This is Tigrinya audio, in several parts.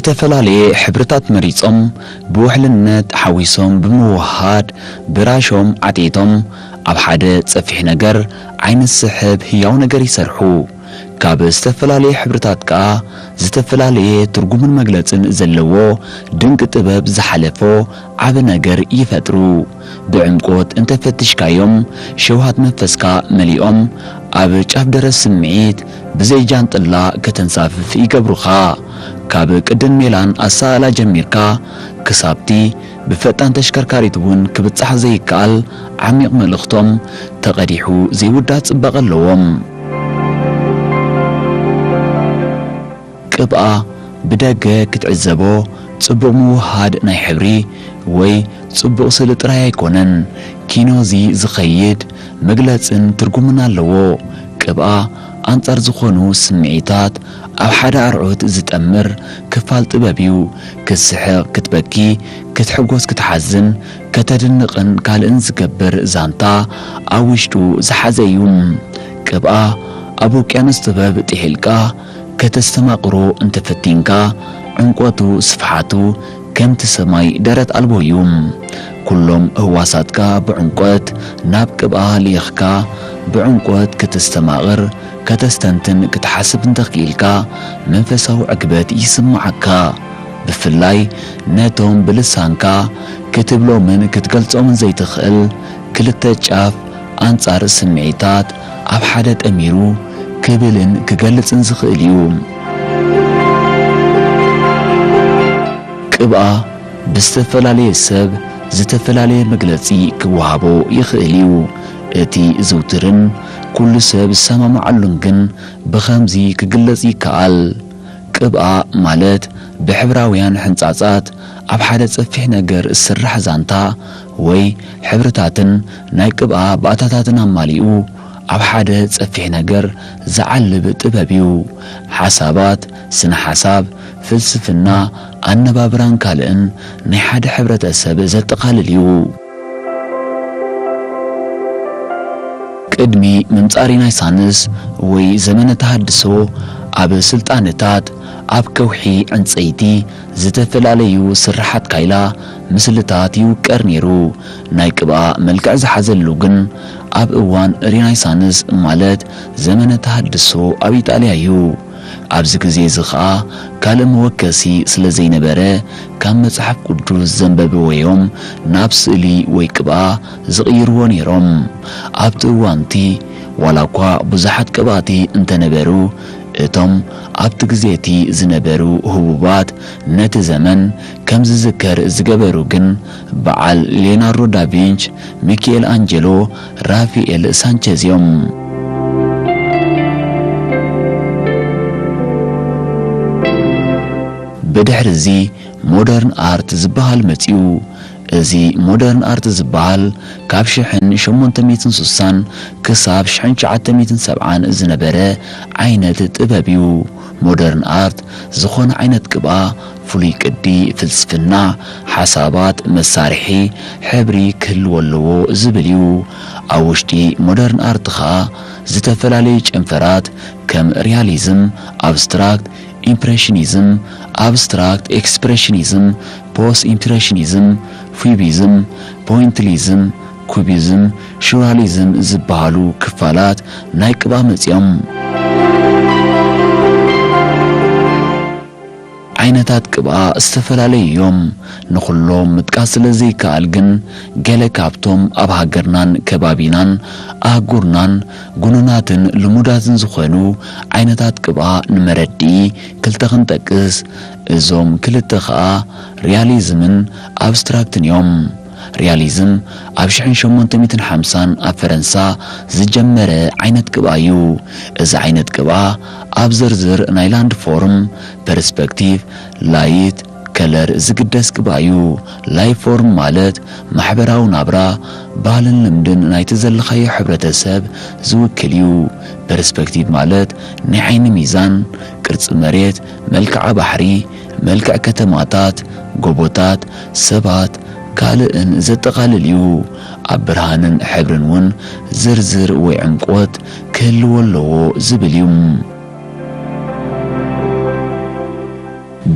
ዝተፈላለየ ሕብርታት መሪጾም ብውሕልነት ሓዊሶም ብምውህሃድ ብራሾም ዓጢጦም ኣብ ሓደ ጸፊሕ ነገር ዓይኒ ዝስሕብ ህያው ነገር ይሰርሑ። ካብ ዝተፈላለየ ሕብርታት ከኣ ዝተፈላለየ ትርጉምን መግለጽን ዘለዎ ድንቂ ጥበብ ዝሓለፎ ዓቢ ነገር ይፈጥሩ። ብዕምቆት እንተፈቲሽካዮም ሸውሃት መንፈስካ መሊኦም ኣብ ጫፍ ደረት ስምዒት ብዘይ ጃንጥላ ከተንሳፍፍ ይገብሩኻ። ካብ ቅድን ሜላን ኣሰኣእላ ጀሚርካ ክሳብቲ ብፈጣን ተሽከርካሪት እውን ክብጻሕ ዘይከኣል ዓሚቕ መልእኽቶም ተቐዲሑ ዘይውዳእ ጽባቐ ኣለዎም። ቅብኣ ብደገ ክትዕዘቦ ጽቡቕ ምውህሃድ ናይ ሕብሪ ወይ ጽቡቕ ስእሊ ጥራይ ኣይኮነን፣ ኪኖዚ ዝኸይድ መግለጽን ትርጉምን ኣለዎ። ቅብኣ ኣንጻር ዝኾኑ ስምዒታት ኣብ ሓደ ኣርዑት ዝጠምር ክፋል ጥበብ እዩ። ክትስሕቕ፣ ክትበኪ፣ ክትሕጎስ፣ ክትሓዝን፣ ከተድንቕን ካልእን ዝገብር ዛንታ ኣብ ውሽጡ ዝሓዘ እዩ። ቅብኣ ኣብ ውቅያኖስ ጥበብ ጥሒልካ ከተስተማቕሮ እንተፈቲንካ፣ ዕምቆቱ ስፍሓቱ ከምቲ ሰማይ ደረት ኣልቦ እዩ። ኩሎም ህዋሳትካ ብዕምቆት ናብ ቅብኣ ልኢኽካ፣ ብዕምቆት ከተስተማቕር፣ ከተስተንትን ክትሓስብ እንተኽኢልካ፣ መንፈሳዊ ዕግበት ይስምዓካ። ብፍላይ ነቶም ብልሳንካ ክትብሎምን ክትገልጾምን ዘይትኽእል ክልተ ጫፍ ኣንጻር ስምዒታት ኣብ ሓደ ጠሚሩ ክብልን ክገልጽን ዝኽእል እዩ። ቅብኣ ብዝተፈላለየ ሰብ ዝተፈላለየ መግለጺ ክወሃቦ ይኽእል እዩ። እቲ ዝውቱርን ኩሉ ሰብ ዝሰማምዓሉን ግን ብኸምዚ ክግለጽ ይከኣል። ቅብኣ ማለት ብሕብራውያን ሕንጻጻት ኣብ ሓደ ጸፊሕ ነገር ዝስራሕ ዛንታ ወይ ሕብርታትን ናይ ቅብኣ ባእታታትን ኣማሊኡ ኣብ ሓደ ጸፊሕ ነገር ዝዓልብ ጥበብ እዩ። ሓሳባት፣ ስነ-ሓሳብ፣ ፍልስፍና፣ ኣነባብራን ካልእን ናይ ሓደ ሕብረተሰብ ዘጠቓልል እዩ። ቅድሚ ምምጻእ ሪናይሳንስ ወይ ዘመነ ተሃድሶ፣ ኣብ ስልጣነታት፣ ኣብ ከውሒ ዕንጸይቲ፣ ዝተፈላለዩ ስርሓት ካይላ ምስልታት ይውቀር ነይሩ። ናይ ቅብኣ መልክዕ ዝሓዘሉ ግን ኣብ እዋን ሪናይሳንስ፣ ማለት ዘመነ ተሃድሶ ኣብ ኢጣልያ እዩ። ኣብዚ ግዜ እዚ ኸኣ ካልእ መወከሲ ስለ ዘይነበረ፣ ካብ መጽሓፍ ቅዱስ ዘንበብወዮም ናብ ስእሊ ወይ ቅብኣ ዝቕይርዎ ነይሮም። ኣብቲ እዋንቲ ዋላ እኳ ብዙሓት ቅብኣቲ እንተነበሩ፣ እቶም ኣብቲ ግዜ እቲ ዝነበሩ ህቡባት ነቲ ዘመን ከም ዝዝከር ዝገበሩ ግን በዓል ሌናርዶ ዳቪንች፣ ሚኪኤል ኣንጀሎ፣ ራፊኤል ሳንቸዝ እዮም። ብድሕሪ እዚ ሞደርን ኣርት ዝበሃል መጺኡ። እዚ ሞደርን ኣርት ዝበሃል ካብ ሽሕን ሸሞንተ ሚእትን ስሳን ክሳብ ሽሕን ትሽዓተ ሚእትን ሰብዓን ዝነበረ ዓይነት ጥበብ እዩ። ሞደርን ኣርት ዝኾነ ዓይነት ቅብኣ፣ ፍሉይ ቅዲ፣ ፍልስፍና፣ ሓሳባት፣ መሳርሒ፣ ሕብሪ ክህልዎ ኣለዎ ዝብል እዩ። ኣብ ውሽጢ ሞደርን ኣርት ኸኣ ዝተፈላለዩ ጨንፈራት ከም ሪያሊዝም፣ ኣብስትራክት፣ ኢምፕሬሽኒዝም፣ ኣብስትራክት ኤክስፕሬሽኒዝም፣ ፖስት ኢምፕሬሽኒዝም፣ ፉቢዝም፣ ፖይንትሊዝም፣ ኩቢዝም፣ ሹራሊዝም ዝበሃሉ ክፋላት ናይ ቅብኣ መጺኦም። ዓይነታት ቅብኣ ዝተፈላለዩ እዮም። ንኹሎም ምጥቃስ ስለ ዘይከኣል ግን፣ ገለ ካብቶም ኣብ ሃገርናን ከባቢናን ኣህጉርናን ግኑናትን ልሙዳትን ዝኾኑ ዓይነታት ቅብኣ ንመረድኢ ክልተ ክንጠቅስ፣ እዞም ክልተ ኸኣ ሪያሊዝምን ኣብስትራክትን እዮም። ሪያሊዝም ኣብ ሽሕን ሸሞንተ ሚእትን ሓምሳን ኣብ ፈረንሳ ዝጀመረ ዓይነት ቅብኣ እዩ። እዚ ዓይነት ቅብኣ ኣብ ዝርዝር ናይ ላንድ ፎርም፣ ፐርስፐክቲቭ፣ ላይት፣ ከለር ዝግደስ ቅብኣ እዩ። ላይፍ ፎርም ማለት ማሕበራዊ ናብራ፣ ባህልን ልምድን ናይቲ ዘለኻዮ ሕብረተሰብ ዝውክል እዩ። ፐርስፐክቲቭ ማለት ናይ ዓይኒ ሚዛን፣ ቅርጺ መሬት፣ መልክዓ ባሕሪ፣ መልክዕ ከተማታት፣ ጎቦታት፣ ሰባት፣ ካልእን ዘጠቓልል እዩ። ኣብ ብርሃንን ሕብርን እውን ዝርዝር ወይ ዕምቆት ክህልዎ ኣለዎ ዝብል እዩ።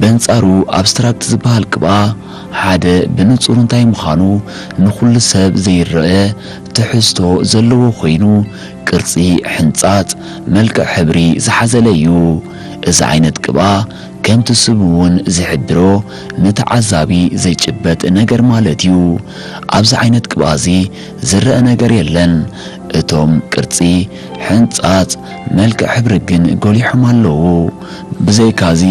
በንጻሩ ኣብስትራክት ዝበሃል ቅብኣ ሓደ ብንጹር እንታይ ምዃኑ ንኹሉ ሰብ ዘይረአ ትሕዝቶ ዘለዎ ኮይኑ፣ ቅርጺ፣ ሕንጻጽ፣ መልክዕ፣ ሕብሪ ዝሓዘለ እዩ። እዚ ዓይነት ቅብኣ ከምቲ ስሙ እውን ዝሕብሮ ንተዓዛቢ ዘይጭበጥ ነገር ማለት እዩ። ኣብዚ ዓይነት ቅብኣ እዚ ዝረአ ነገር የለን። እቶም ቅርጺ፣ ሕንጻጽ፣ መልክዕ፣ ሕብሪ ግን ጎሊሖም ኣለዉ። ብዘይካዚ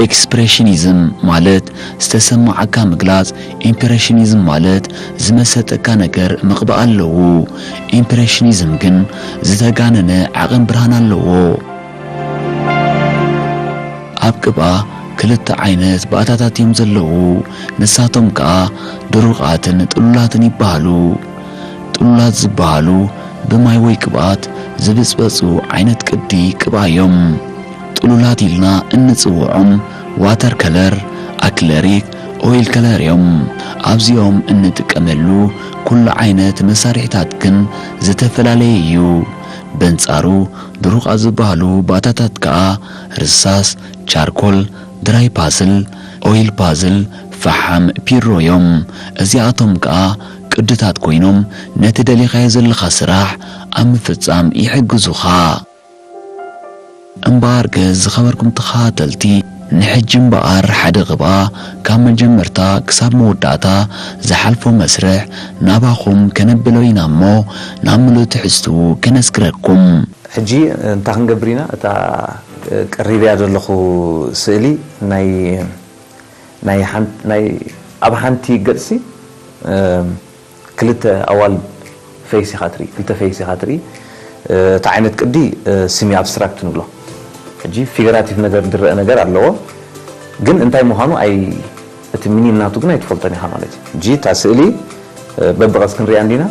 ኤክስፕሬሽኒዝም ማለት ዝተሰማዓካ ምግላጽ፣ ኢምፕሬሽኒዝም ማለት ዝመሰጠካ ነገር ምቕባእ ኣለዉ። ኢምፕሬሽኒዝም ግን ዝተጋነነ ዓቐን ብርሃን ኣለዎ። ኣብ ቅብኣ ክልተ ዓይነት ባእታታት እዮም ዘለዉ። ንሳቶም ከኣ ድሩቓትን ጥሉላትን ይበሃሉ። ጥሉላት ዝበሃሉ ብማይ ወይ ቅብኣት ዝብጽበጹ ዓይነት ቅዲ ቅብኣ እዮም። ጥሉላት ኢልና እንጽውዖም ዋተር ከለር፣ ኣክለሪክ፣ ኦይል ከለር እዮም። ኣብዚኦም እንጥቀመሉ ኩሉ ዓይነት መሳርሒታት ግን ዝተፈላለየ እዩ። በንጻሩ ድሩቓት ዝበሃሉ ባእታታት ከኣ ርሳስ፣ ቻርኮል፣ ድራይ ፓስል፣ ኦይል ፓስል፣ ፈሓም፣ ፒሮ እዮም። እዚኣቶም ከኣ ቅድታት ኮይኖም ነቲ ደሊኻዮ ዘለኻ ስራሕ ኣብ ምፍጻም ይሕግዙኻ። እምበኣር ግን ዝኸበርኩም ተኸታተልቲ፣ ንሕጂ እምበኣር ሓደ ቅብኣ ካብ መጀመርታ ክሳብ መወዳእታ ዝሓልፎ መስርሕ ናባኹም ከነብሎ ኢና እሞ ናብ ምሉእ ትሕዝትኡ ከነስግረኩም። ሕጂ እንታይ ክንገብር ኢና? እታ ቀሪበያ ዘለኹ ስእሊ ናይ ናይ ሓን-፣ ናይ ኣብ ሓንቲ ገጽሲ፣ እም፣ ክልተ ኣዋልድ ፌስ ኢኻ ትርኢ፣ ክልተ ፌስ ኢኻ ትርኢ። እ፣ እቲ ዓይነት ቅዲ፣ እ፣ ስሚ ኣብስትራክት ንብሎ። ሕጂ ፊገራቲቭ ነገር ዝረአ ነገር ኣለዎ፣ ግን እንታይ ምዃኑ ኣይ-፣ እቲ ሚኒን ናቱ ግን ኣይትፈልጦን ኢኻ ማለት እዩ። ሕጂ እታ ስእሊ፣ እ፣ በብቐስ ክንሪኣ እንዲና።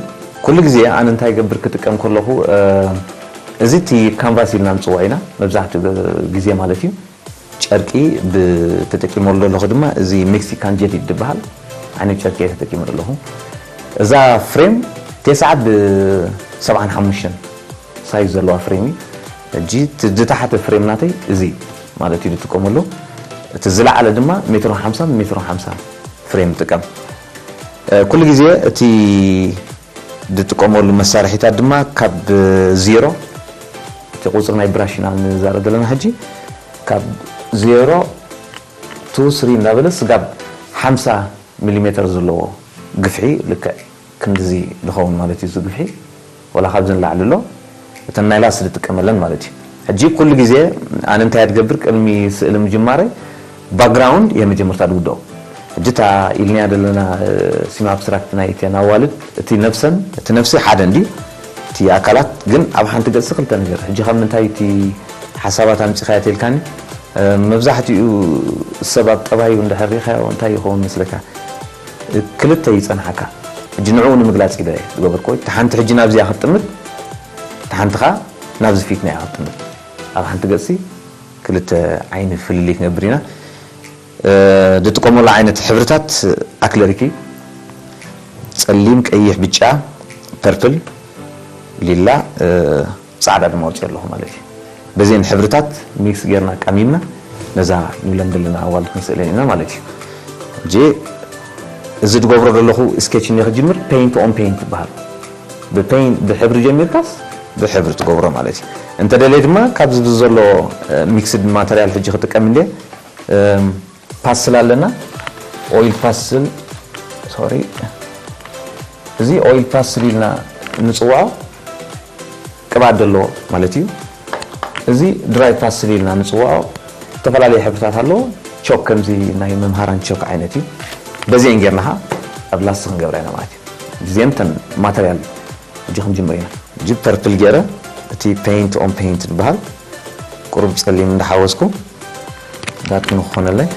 ኩሉ ግዜ ኣነ እንታይ ገብር ክጥቀም ከለኹ፣ እ፣ እዚ እቲ ካንቫስ ኢልና ንጽውዖ ኢና መብዛሕትኡ ግዜ ማለት እዩ። ጨርቂ ብ-፣ ተጠቂመሉ ዘለኹ ድማ እዚ ሜክሲካን ጀዲድ ዝበሃል ዓይነት ጨርቂ እየ ተጠቂመ ዘለኹ። እዛ ፍሬም ተስዓ ብሰብዓን ሓሙሽተን ሳይዝ ዘለዋ ፍሬም እዩ። ሕጂ እቲ ዝተሓተ ፍሬም ናተይ እዚ ማለት እዩ ዝጥቀመሉ። እቲ ዝለዓለ ድማ ሜትሮ ሓምሳ ብሜትሮ ሓምሳ ፍሬም ይጥቀም። እ፣ ኩሉ ግዜ እቲ ዝጥቀመሉ መሳርሒታት ድማ ካብ ዜሮ፣ እቲ ቁጽሪ ናይ ብራሽ ኢና ንዛረብ ዘለና ሕጂ፣ ካብ ዜሮ ቱ ስሪ እናበለ ስጋብ ሓምሳ ሚሊሜተር ዘለዎ ግፍሒ፣ ልክዕ ክንድዚ ዝኸውን ማለት እዩ። እዚ ግፍሒ ወላ ካብዚ ንላዕሊ ኣሎ፣ እተን ናይ ላስ ዝጥቀመለን ማለት እዩ። ሕጂ ኩሉ ግዜ ኣነ እንታይ እየ ዝገብር፣ ቅድሚ ስእሊ ምጅማረይ ባክግራውንድ እየ መጀመርታ ዝውድኦ። ሕጂ እታ ኢልናያ ዘለና፣ እ፣ ሲም ኣብስትራክት ናይ እተን ኣዋልድ፣ እቲ ነፍሰን፣ እቲ ነፍሲ ሓደ እንድዩ፣ እቲ ኣካላት ግን ኣብ ሓንቲ ገጽ ክልተ ነገር። ሕጂ ካብ ምንታይ እቲ ሓሳባት ኣምጺኻያ ተልካኒ? እ፣ መብዛሕትኡ ሰብ ኣብ ጠባዩ እንድሕር ሪኻዮ እንታይ ይኸውን መስለካ? እ፣ ክልተ ይጸንሓካ። ሕጂ ንዕኡ ንምግላጽ ኢለ እየ ዝገበርኩ። እታ ሓንቲ ሕጂ ናብዚኣ ክትጥምት፣ እታ ሓንቲ ኸኣ ናብዚ ፊትና እያ ክትጥምት። ኣብ ሓንቲ ገጽሲ ክልተ ዓይኒ ፍልልይ ክንገብር ኢና። እ፣ ዝጥቀመሉ ዓይነት ሕብርታት ኣክለሪክ እዩ። ጸሊም፣ ቀይሕ፣ ብጫ፣ ፐርፕል፣ ሊላ፣ እ፣ ጻዕዳ ድማ ኣውጺኦ ኣለኹ ማለት እዩ። በዚአን ሕብርታት ሚክስ ጌርና ኣቃሚምና ነዛ ንብለን ዘለና ኣዋልድ ክንስእለን ኢና ማለት እዩ። ሕጂ እዚ ዝገብሮ ዘለኹ ስኬች እንደ ክጅምር ፔይንት ኦን ፔይንት ይበሃል። ብፔይንት፣ ብሕብሪ ጀሚርካስ ብሕብሪ ትገብሮ ማለት እዩ። እንተደልየ ድማ ካብዚ ብዘሎ፣ እ፣ ሚክስድ ማተርያል ሕጂ ክጥቀም እንደ፣ እም፣ ፓስል ኣለና። ኦይል ፓስል፣ ሶሪ፣ እዚ ኦይል ፓስል ኢልና ንጽውዖ ቅብኣት ዘለዎ ማለት እዩ። እዚ ድራይ ፓስል ኢልና ንጽውዖ ዝተፈላለየ ሕብርታት ኣለዎ። ቾክ ከምዚ ናይ መምሃራን ቾክ ዓይነት እዩ። በዚአን ጌርና ኸዓ ኣብ ላስት ክንገብራ ኢና ማለት እዩ። እዚአን ተን ማተርያል ሕጂ ክንጅምር ኢና። ሕጂ ፐርፕል ገይረ፣ እቲ ፔይንት ኦን ፔይንት ዝበሃል ቁሩብ ጸሊም እንዳሓወስኩ ዳርክ ንክኾነለይ።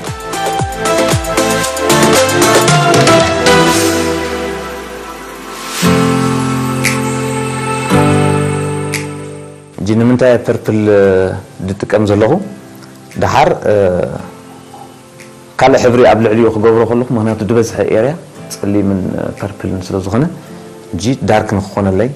ሕጂ ንምንታይ እየ ፐርፕል፣ እ፣ ዝጥቀም ዘለኹ? ደሓር፣ እ፣ ካልእ ሕብሪ ኣብ ልዕሊኡ ክገብሮ ከለኹ፣ ምኽንያቱ ዝበዝሐ ኤርያ ጸሊምን፣ እ፣ ፐርፕልን ስለ ዝኾነ፣ ሕጂ ዳርክ ንክኾነለይ።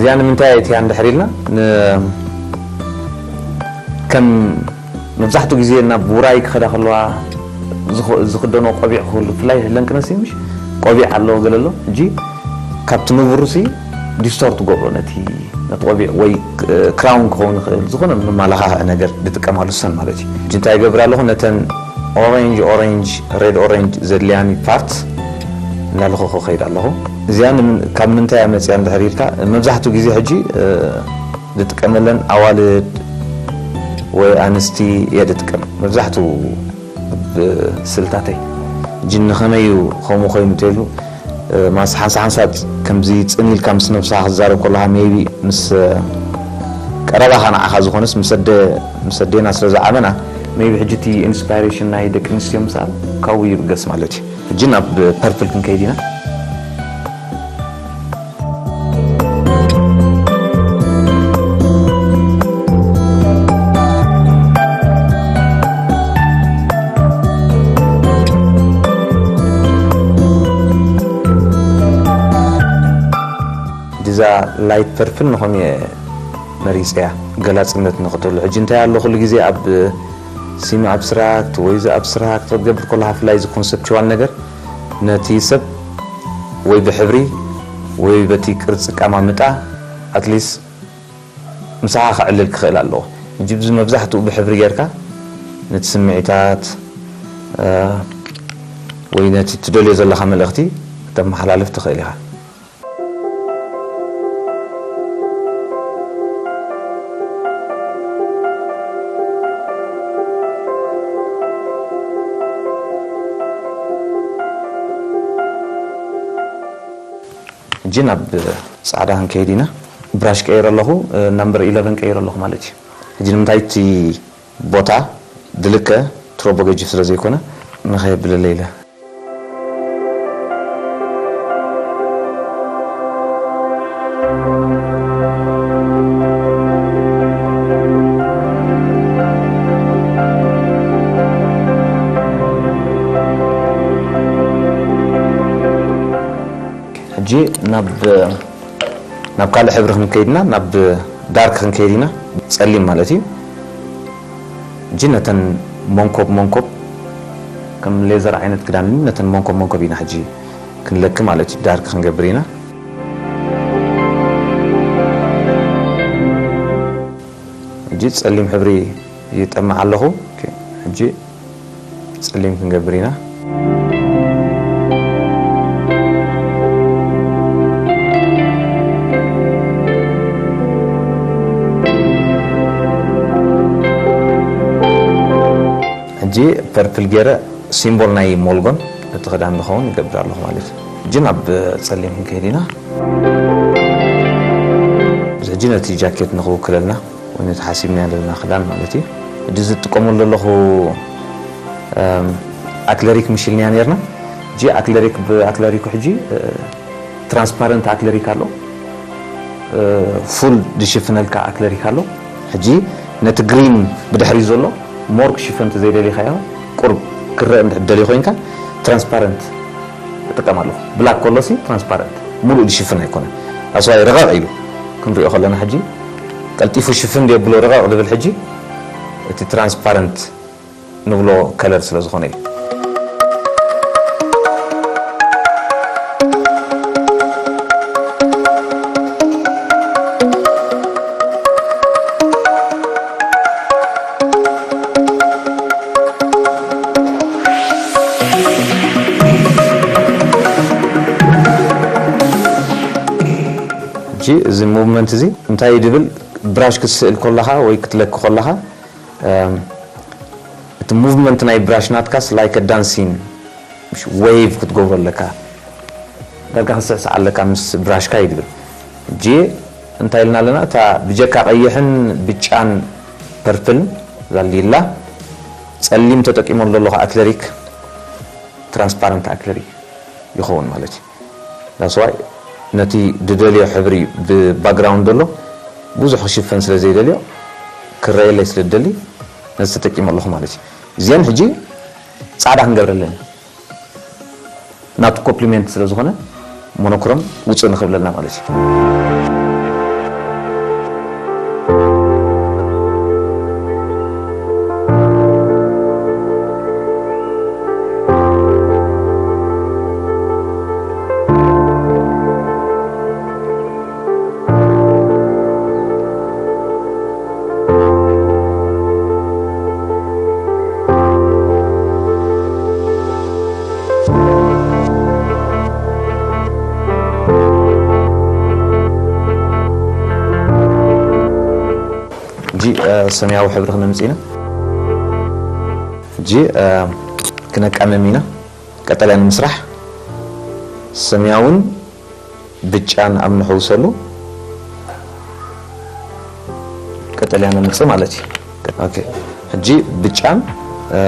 ያ ንምንታይ እያ እቲያ እንድሕር ኢልና ን- ከም መብዛሕትኡ ግዜ ናብ ውራይ ክኸዳ ከለዋ ዝኽ- ዝኽደኖ ቆቢዕ ክህሉ ብፍላይ ህለን ክነሲ ምሽ ቆቢዕ ኣለዎ ገለ ኣሎ ሕጂ ካብቲ ንቡርሲ ዲስቶርት ገብሮ ነቲ ነቲ ቆቢዕ ወይ ክራውን ክኸውን ይኽእል ዝኾነ መመላኻኽዒ ነገር ዝጥቀማሉ ሰን ማለት እዩ ሕጂ እንታይ ይገብር ኣለኹ ነተን ኦሬንጅ ኦሬንጅ ሬድ ኦሬንጅ ዘድልያኒ ፓርት እናለኸኹ ከይድ ኣለኹ እዚኣ ካብ ምንታይ መፅያ እንድሕር ኢልካ መብዛሕትኡ ግዜ ሕጂ ዝጥቀመለን ኣዋልድ ወይ ኣንስቲ እየ ዝጥቀም መብዛሕትኡ ኣብ ስልታተይ ሕጂ ንኸመይ እዩ ከምኡ ኮይኑ ተሉ ማስ ሓንሳ ሓንሳ ከምዚ ፅን ኢልካ ምስ ነብስኻ ክዛረብ ከለኻ ሜቢ ምስ ቀረባኻ ንዓኻ ዝኾነስ ምስ ኣደ ምስ ኣዴና ስለ ዝዓበና ሜቢ ሕጂ እቲ ኢንስፓይሬሽን ናይ ደቂ ኣንስትዮ ምስኣል ካብኡ ይብገስ ማለት እዩ ሕጂ ናብ ፐርፕል ክንከይድ ኢና ዲዛ ላይት ፐርፕል ንኸም እየ መሪፀያ ገላፅነት ንኽትህሉ ሕጂ እንታይ ኣሎ ኩሉ ግዜ ኣብ ሲሚ ኣብስትራክት ወይ እዚ ኣብስትራክት ክትገብር ከለካ ፍላይ እዚ ኮንሰፕቹዋል ነገር ነቲ ሰብ ወይ ብሕብሪ ወይ በቲ ቅርፂ ቀማምጣ ኣትሊስት ምሳኻ ክዕልል ክኽእል ኣለዎ ሕጂ ብዚ መብዛሕትኡ ብሕብሪ ጌርካ ነቲ ስምዒታት ወይ ነቲ ትደልዮ ዘለኻ መልእኽቲ ክተመሓላልፍ ትኽእል ኢኻ ሕጂ ናብ ጻዕዳ ክንከይድ ኢና ብራሽ ቀይረ ኣለኹ ናምበር ኢለቨን ቀይረ ኣለኹ ማለት እዩ ሕጂ ንምንታይ እቲ ቦታ ድልከ ትሮቦ ገጅፍ ስለ ዘይኮነ ንኸየብለለ ኢለ ሕጂ ናብ ናብ ካልእ ሕብሪ ክንከይድና ናብ ዳርክ ክንከይድ ኢና ጸሊም ማለት እዩ እጂ ነተን መንኮብ መንኮብ ከም ሌዘር ዓይነት ክዳን ነተን መንኮብ መንኮብ ኢና ሕጂ ክንለኪ ማለት እዩ ዳርክ ክንገብር ኢና እጂ ጸሊም ሕብሪ ይጠምዕ ኣለኹ ሕጂ ጸሊም ክንገብር ኢና ሕጂ ፐርፕል ገይረ ሲምቦል ናይ ሞልጎን እቲ ክዳን ንኸውን ይገብር ኣለኹ ማለት እዩ ሕጂ ናብ ጸሊም ክንከይድ ኢና እዚ ሕጂ ነቲ ጃኬት ንኽውክለልና ወይ ነቲ ሓሲብና ዘለና ክዳን ማለት እዩ ሕጂ ዝጥቀመሉ ዘለኹ ኣክለሪክ ምሽልንያ ነርና ሕጂ ኣክለሪክ ብኣክለሪኩ ሕጂ ትራንስፓረንት ኣክለሪክ ኣሎ ፉል ዝሽፍነልካ ኣክለሪክ ኣሎ ሕጂ ነቲ ግሪን ብድሕሪ ዘሎ ሞር ክሽፈንቲ ዘይደሊኻዮ ቁርብ ክረአ እንድሕር ደልዩ ኮይንካ ትራንስፓረንት እጥቀም ኣለኹ ብላክ ከሎሲ ትራንስፓረንት ሙሉእ ዝሽፍን ኣይኮነን ኣስዋይ ረቐቕ ኢሉ ክንሪኦ ከለና ሕጂ ቀልጢፉ ሽፍን የብሎ ረቐቕ ዝብል ሕጂ እቲ ትራንስፓረንት ንብሎ ከለር ስለ ዝኾነ እዩ እዚ ሙቭመንት እዚ እንታይ ድብል ብራሽ ክትስእል ከለኻ ወይ ክትለክ ከለኻ እቲ ሙቭመንት ናይ ብራሽ ናትካስ like dancing wave ክትገብሮ ኣለካ ዳርጋ ክስዕስዕ ኣለካ ምስ ብራሽካ ይድብል እጂ እንታይ ኢልና ኣለና እታ ብጀካ ቀይሕን ብጫን ፐርፕል ዛሊላ ጸሊም ተጠቂሞ ኣለኹ ኣክለሪክ ትራንስፓረንት ኣክለሪክ ይኸውን ማለት እዩ that's why ነቲ ድደልዮ ሕብሪ ብባክግራውንድ ዘሎ ብዙሕ ክሽፈን ስለ ዘይደልዮ ክረየለይ ስለ ደሊ ነዚ ተጠቂመ ኣለኹ ማለት እዩ እዚአን ሕጂ ጻዕዳ ክንገብረለን ናቱ ኮምፕሊመንት ስለ ዝኾነ ሞኖክሮም ውፅእ ንኽብለልና ማለት እዩ ሰማያዊ ሕብሪ ክነምጽእ ኢና። ሕጂ፣ እ፣ ክነቃምም ኢና። ቀጠልያ ንምስራሕ ሰማያውን ብጫን ኣብ ንሕውሰሉ ቀጠልያ ነምጽእ ማለት እዩ። ኦኬ፣ ሕጂ ብጫን፣ እ፣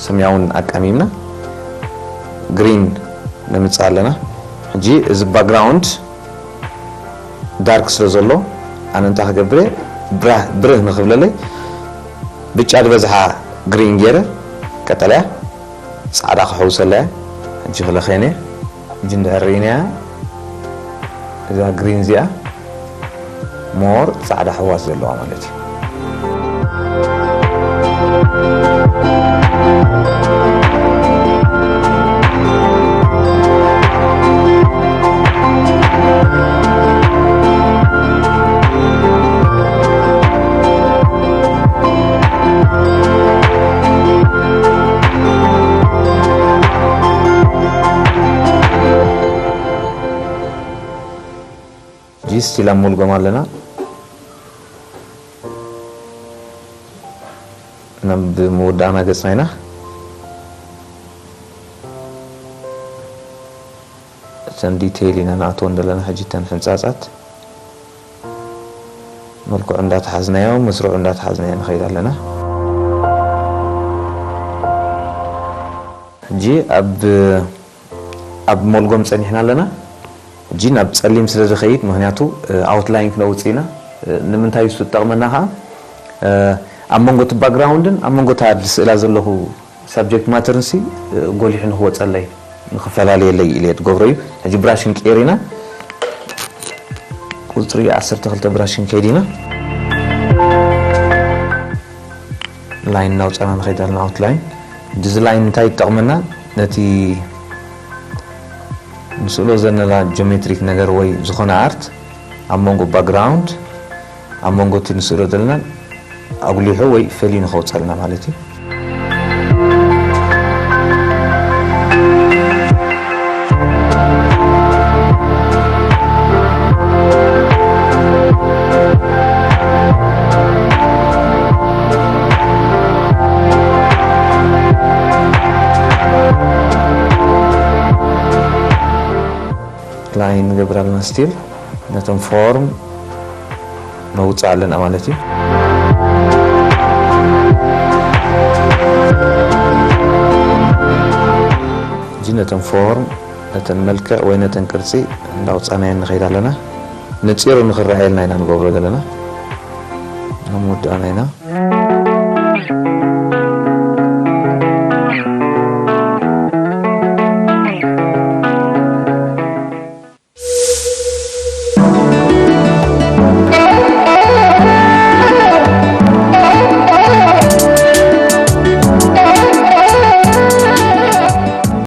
ሰማያውን ኣቃሚምና ግሪን ነምጽእ ኣለና። ሕጂ እዚ ባክግራውንድ ዳርክ ስለ ዘሎ፣ ኣነ እንታይ ክገብር እየ? ብራህ-፣ ብርህ ንኽብለለይ ብጫ ዝበዝሓ ግሪን ገይረ፣ ቀጠልያ ጻዕዳ ክሕውሰላ እየ። ሕጂ ክለኽየን እየ። ሕጂ እንድሕር ርኢናያ፣ እዛ ግሪን እዚኣ ሞር ጻዕዳ ሕዋስ ዘለዋ ማለት እዩ። ሕጂ ስቲል ኣብ ሞልጎም ኣለና። ናብ መወዳእና ገጽና ኢና። እተን ዲቴይል ኢና ንኣትወን ዘለና ሕጂ፣ እተን ሕንጻጻት መልክዑ እንዳተሓዝናዮ፣ መስርዑ እንዳተሓዝናዮ ንኸይድ ኣለና። ሕጂ ኣብ፣ ኣብ ሞልጎም ጸኒሕና ኣለና። ሕጂ ናብ ጸሊም ስለ ዝኸይድ፣ ምኽንያቱ፣ እ፣ ኣውትላይን ክነውጽእ ኢና። እ፣ ንምንታይ እሱ ዝጠቕመና ኸዓ፣ እ፣ ኣብ መንጎ እቲ ባክግራውንድን ኣብ መንጎ እታ ስእላ ዘለኹ ሳብጀክት ማተርን ሲ፣ እ፣ ጎሊሑ ንኽወጸለይ፣ ንኽፈላለየለይ ኢለ ዝገብሮ እዩ። ሕጂ ብራሽ ክንቅየር ኢና። ቁጽሪ ዓሰርተ ክልተ ብራሽ ክንከይድ ኢና። ላይን እናውጻና ንኸይድ ኣለና፣ ኣውትላይን። እዚ ላይን እንታይ ይጠቕመና? ነቲ ንስእሎ ዘለና ጂኦሜትሪክ ነገር ወይ ዝኾነ ኣርት ኣብ መንጎ ባክግራውንድ፣ ኣብ መንጎ እቲ ንስእሎ ዘለና ኣጉሊሑ ወይ ፈልዩ ንኸውጸልና ማለት እዩ። ላይን ንገብር ኣለና ስቲል። ነቶም ፎርም ነውፅእ ኣለና ማለት እዩ። ሕጂ ነተን ፎርም፣ ነተን መልክዕ ወይ ነተን ቅርፂ እንዳውፃእናየን ንኸይድ ኣለና። ነፂሩ ንኽረኣየልና ኢና ንገብሮ ዘለና። ንመወዳእና ኢና።